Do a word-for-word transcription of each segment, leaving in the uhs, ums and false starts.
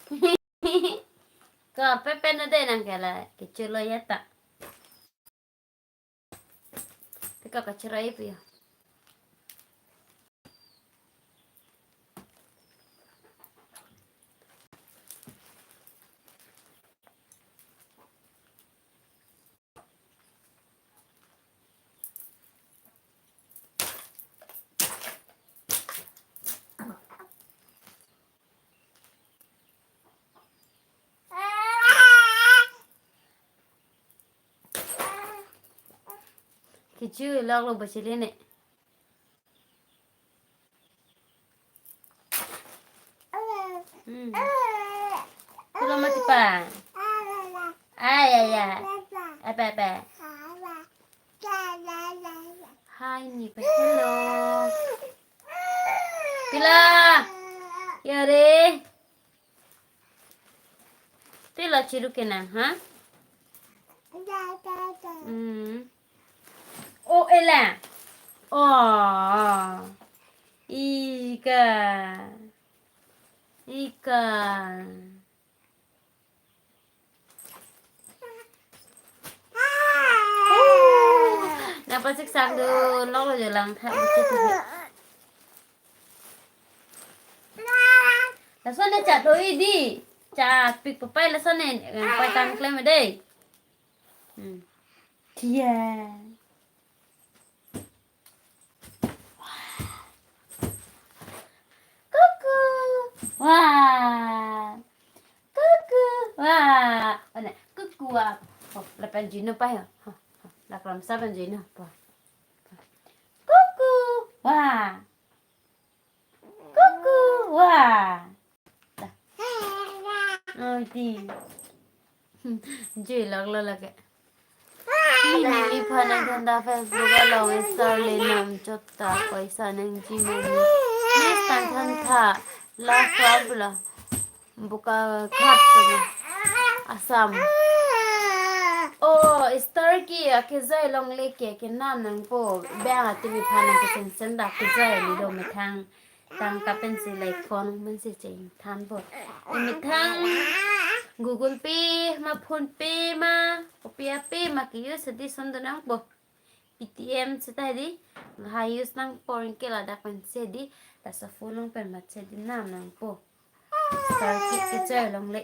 Ko pepe no de nang kela, kechelo ya ta. Teka kachera ipi ya. Kechelok lo bachele ne. Hmm. Pulo mati pa. Ay, ay, ay. Apa, apa? Hi, ni pa. Hello. Pila. Yare. Pila chiru kenang, ha? Hmm. O, ela. O. Ika. Ika. Nangpacheksak dun, lok lo jo lang tha, buchet tha. Lason ne chat oi di. Chat pik papai lason ne, eh, pai tang klem dei. Hmm. Tia. Kuku. Wah. Kuku. Wah. Ana, kuku ah. Oh, lapen jino pa ya. Ha, ha. Lakram sa pen jino pa. Kuku. Wah. Kuku. Wah. Oh, di. Jui lak lo lake. Neli phan nangthantha Facebook along star le nam chot ta paisa nangji mani. Neli nangthantha la sabla. Bokaghat to Assam. Oh, star ke akejai longle ke kenam nangpo. Bang atimi phan nangkesen sen da kejai ni do methang. Tangka pensi like phone pensi cheng thanpo. Methang Google Pay ma, PhonePe ma, kopi aPay ma ke-use di son do nangpo. Paytm seta di, lahai use nangpo ke ladak pensi di, laso phone along pen ma che di nam nangpo. Star ke kejai longle.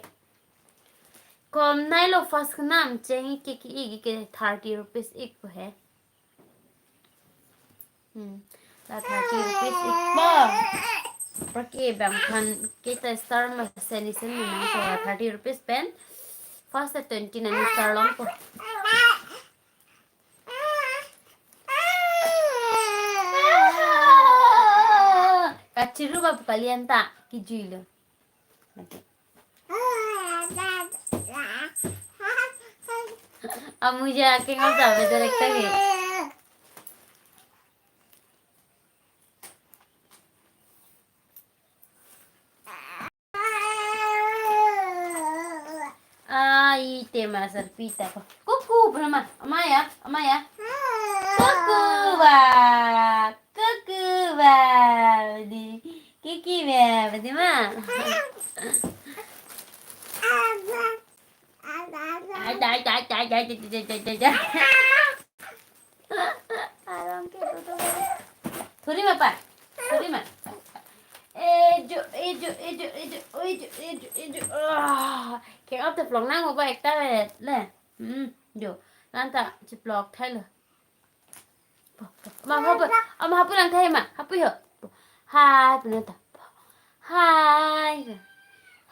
Kom nai lo first kenam cheng ke ke ke thirty rupees ik po he. Hmm. La thirty rupees ik po. Aphrang ke bang phan kita star ma seni seni nangpo thirty rupees pen. First twenty nine star longpo. Kachiru ba pu kalian ta kejui lo. Amuja ke ngam ta betul ekta ke. Ai, tema sarpita ko. Kuku, pernah ma? Amaya, amaya. Kuku ba, kuku ba, di, kiki ba, badi ma. Ai, ai, ai. Arong ke tutu. Thuri ma pa? Thuri ma? Ejo, ejo, ejo, ejo, ejo, ejo, ejo. Ah, ke up the vlog nang ba ekta le. Hmm, jo. Nanta chiplok thai lo. Ma hapu, ama hapu lang thai ma. Hapu ho. Hi, puno ta. Hi.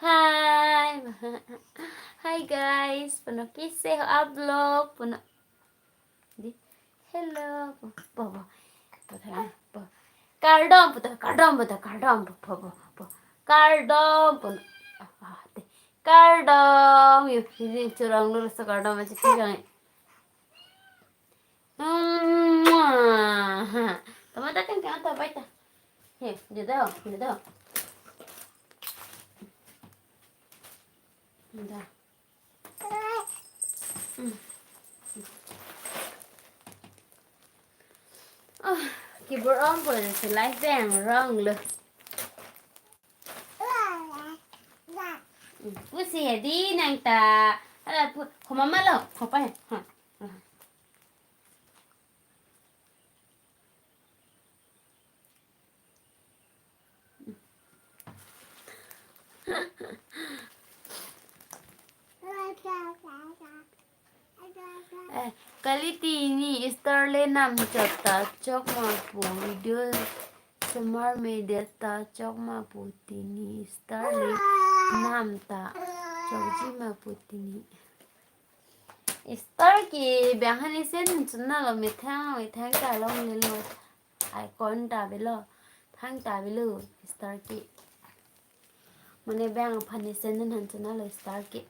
Hi. Hi guys, puno kise ho up vlog, puno. Di, hello, po, po, po. Po, po. Kardom, po, kardom, po, kardom, po, po, po, po. Kardom, po. Ah, ah, te. Kardom, yo, ini curang dulu so kardom aja curang. Hmm, ha. Tama ta kan kan ta baita. He, dia dah, dia dah. Dah. Oh, keyboard on po si live bang rong lo. Hmm, pusi hedi nang ta. Ala pu, ho mama lo, ho pa he. Ha. Ha. Eh, kali tini Star le nam chot ta chok ma pu, video somar me det ta chok ma pu, tini Star le nam ta chokji ma pu tini. Star ke bang hani sen chuna lo, methang methang ta longlelo. Icon ta avelo, thang ta avelo, Star ke. Mane bang aphan ni sen han chuna lo Star ke.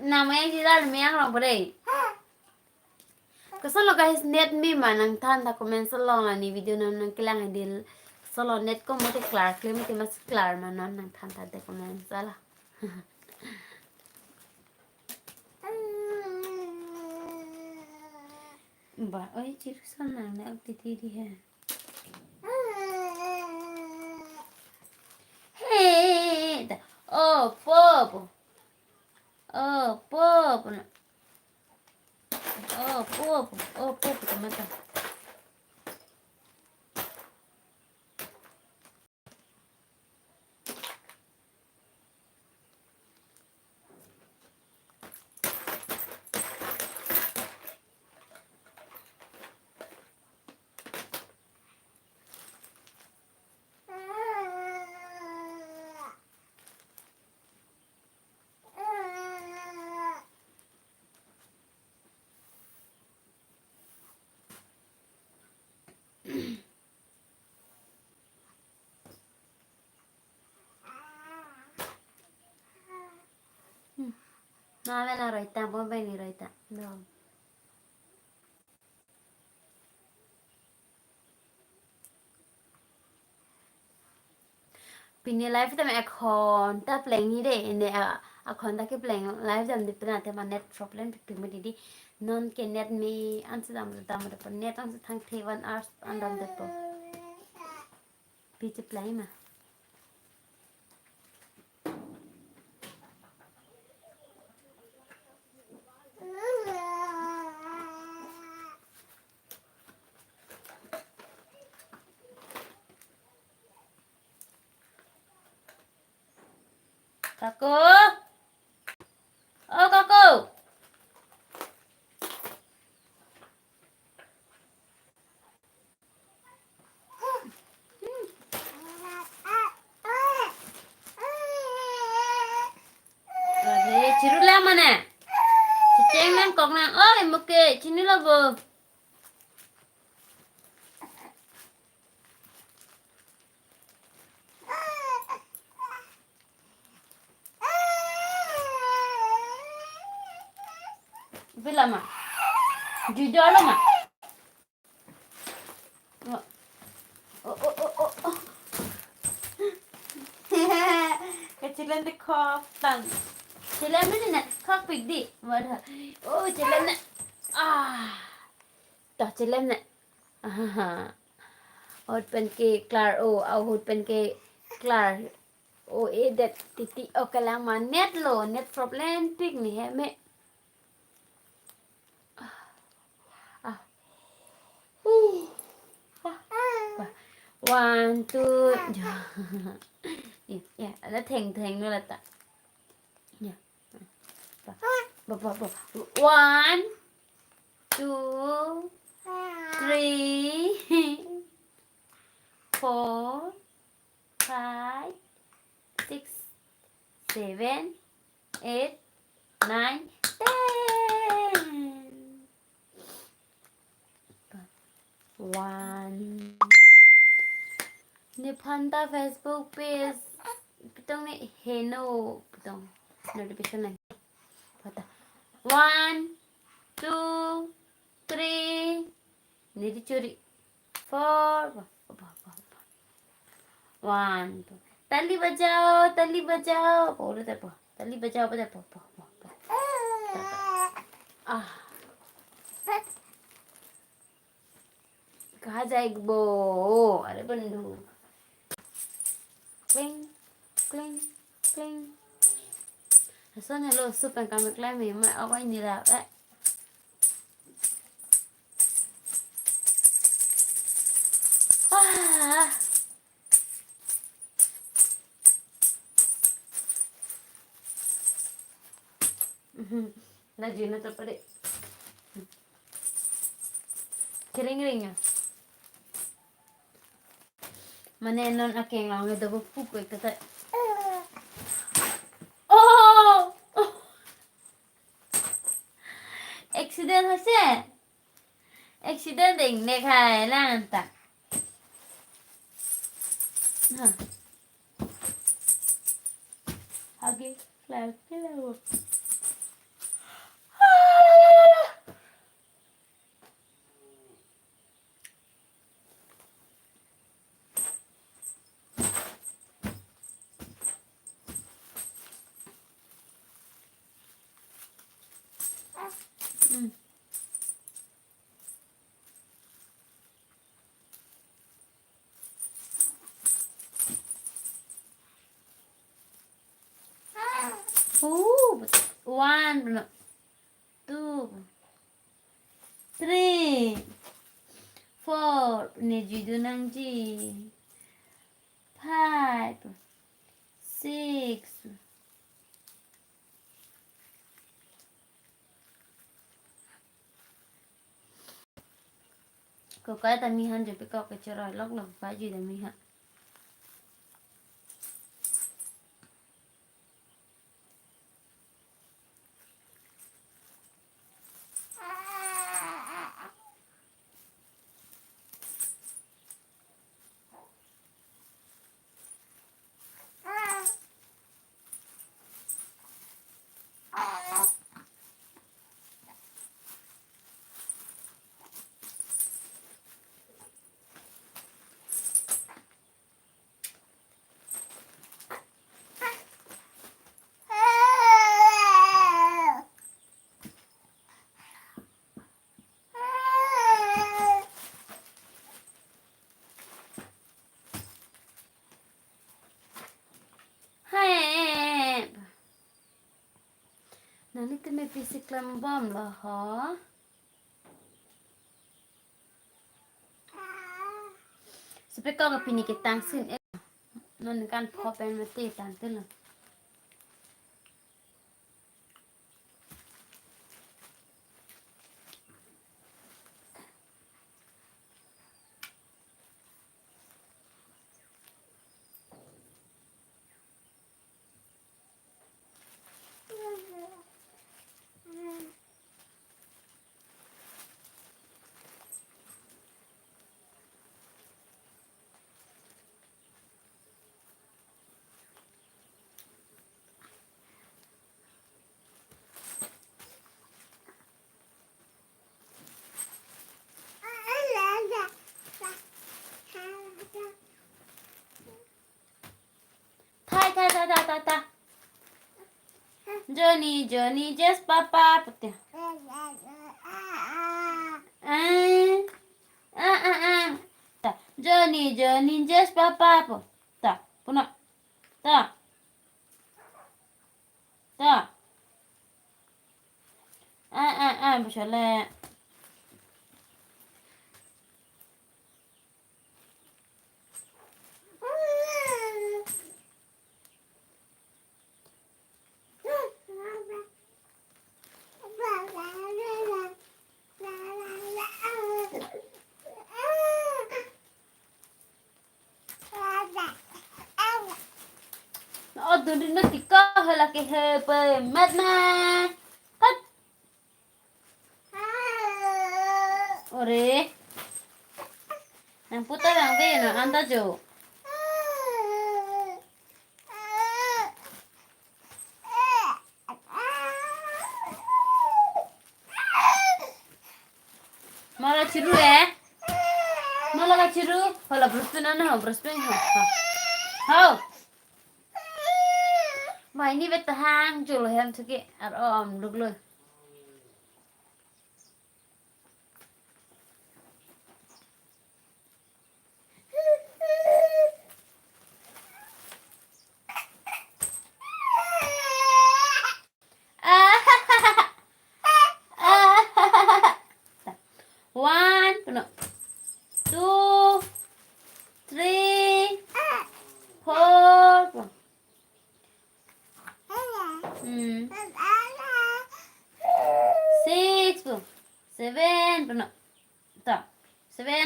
Namaya jilal meyang rong pore. Kosonlo guys, net me ma nangthan ta comment along, la ne video non nangkelang hedi. Kosonlo net ko mate klar, klem te mas klar ma non nangthan ta de comment sala. Ba, oi, chirson nang na titi di he. He, ta. Oh, popo. Oh, popo na. Oh, popo. Oh, popo, ta mata. Hmm. Naven aroi ta, bo beni roi ta. No. Pini live dam ek ghonta plengji de, ne a, a ghonta kepleng live dam de pina te ma net problem pipik ma didi. Non ke net me ansi dam dam de, net ansi thangthe one hours an dam de po. Pi cheplai ma. Kako. Oh, kako. Are, chiru la mane. Checheng nang kok nang. Oi, muke, chini lo bo. Bila ma. Jujur lo ma. Oh, oh, oh, oh, oh. Kachilem de khok tang. Chilem ni na khok pik di. Wada. Oh, chilem na. Ah. Toh chilem na. Aha. Ahut pen ke klar o, ahut pen ke klar. O, eh, det titi, oh, kelang ma net lo, net problem pik ni he me. Ah. Uh. Ah. One, two. Ya, ya, ada theng theng dulu ta. Ya. Ba, ba, ba, ba. One, two, three, four, five, six, seven, eight, nine, ten. One. Nephan ta Facebook page pitong ne heno pitong notification nang. Pata. One, two, three. Niri churi. Four. Wah, wah, wah, wah, wah. One, two. Tali bajao, tali bajao. Po, udah po. Tali bajao, bajao, po, po, po, po. Ah. Hajai bo. Are bondhu. Kling, kling, kling. Lason helo sup pen kam klem ma awai nira. Eh. Ah. Mhm. Na jina tapade. Kering ring ya. Mane non akeng long le dobo puk ko kata. Oh! Oh! Accident hase? Accident ding ne khai lang ta. Ha. Agi, klar, klar. Mm. Oh, one, two, three, four, ne juidu nangji, five, six. Kokai ta mi han jo pe kok ke choroi lok lok pa ji da mi ha. Hai. Nangli tame pisi klem bomlo ho. Supe kok pini ketang sin eh. Non kan pho pen mati tangtelo. Thai, thai, thai, thai, thai, thai. Johnny, Johnny, Jess, Papa, pute. Eh, ah, ah, ah. Ta, Johnny, Johnny, Jess, Papa, pu. Ta, puno. Ta. Ta. Ah, ah, ah, bosole. O dun dun ti ko hala ke he pe mat ma. Hat. Ore. Nang putar nang be na anta jo. Mala chiru eh? Mala ka chiru? Hala brush pen ano, brush pen ho. Ho. Ho. Mai ni bet hang chul hem thuke ar om luk lo.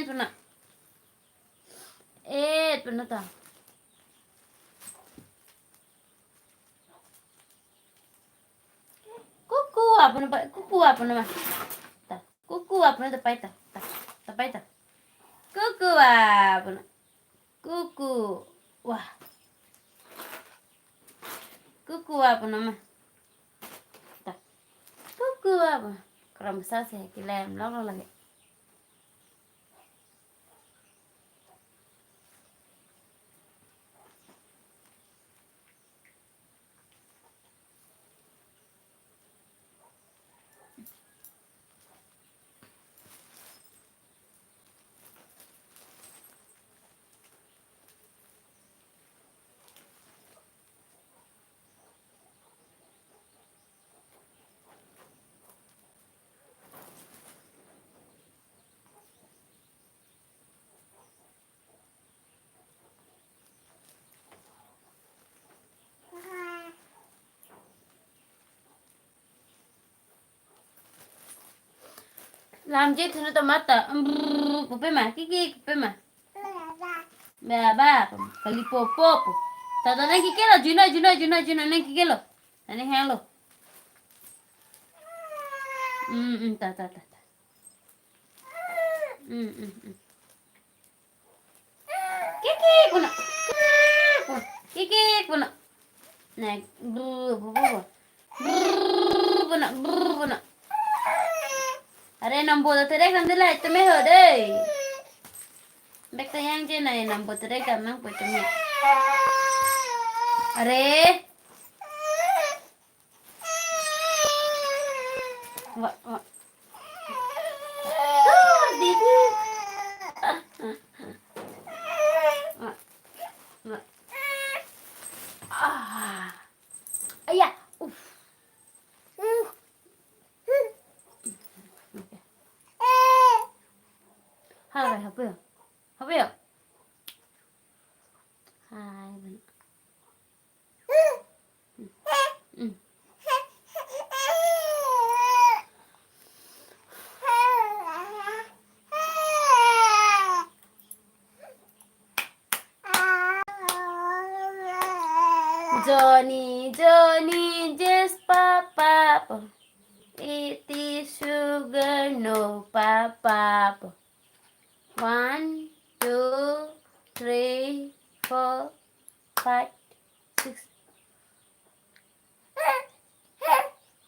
Puna. Eight puna ta. Kuku apuna pa, kuku apuna ma. Ta. Kuku apuna ta pai ta. Ta. Ta pai ta. Kuku apuna. Kuku. Wah. Kuku apuna ma. Ta. Kuku apuna. Kurang besar sih, kilem lok lok lagi. Lamje thunu ta mata. Brrr, pupe ma, kiki, pupe ma. Baba, kali popo po. Tata nang kiki lo, Juna, Juna, Juna, Juna, nang kiki lo. Nang hang lo. Hmm, hmm, ta, ta, ta, ta. Hmm, hmm, hmm. Kiki puna. Kiki puna. Nek, bu, bu, bu, bu. Brrr puna, brrr puna. Are, nambo ta terek nang dela, teme ho dei. Bek ta yang je na, nambo terek dam nangpo teme. Are. Wa, wa. Oh, Didi. Wa, wa. Ah. Aya. Uf. Hai, hai, hapu ya? Hapu ya? Hai, bana. Johnny, Johnny, just papa po. It is sugar, no papa po. One, two, three, four, five, six.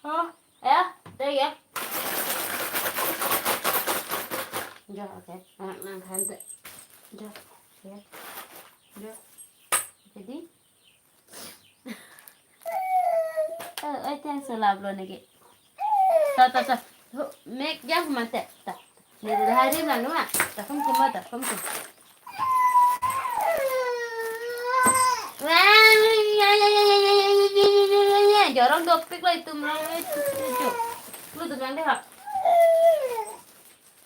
Oh, ya, there ya. Jo, okay. Nang, nang, hande. Jo, ya. Jo. Jadi. Oh, ai tiang sulap lo niki. Ta, ta, ta. Hu, mek jang mate. Ta. Ni dah hari lang nua. Ta, kum kum ta, kum kum. Wah, ya, ya, ya. Jorong dopik lo itum lo, itu, itu. Lu tuh nang deh, ha.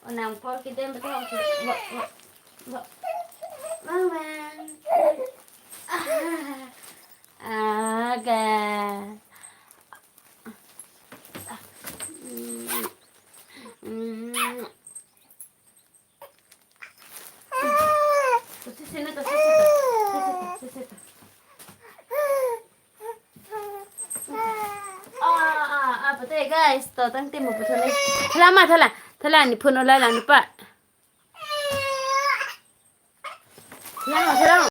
Oh, nang por kita yang betul. Bo, bo, bo. Mama. Ah. Aga. Hmm. Hmm. Tuh, sini tuh, sini tuh. Sini tuh, sini tuh. Ah, ah, ah, betul, guys. Tuh, tang tim betul nih. Thala ma, thala. Thala ni phone ola lang ni pa. Thala, thala.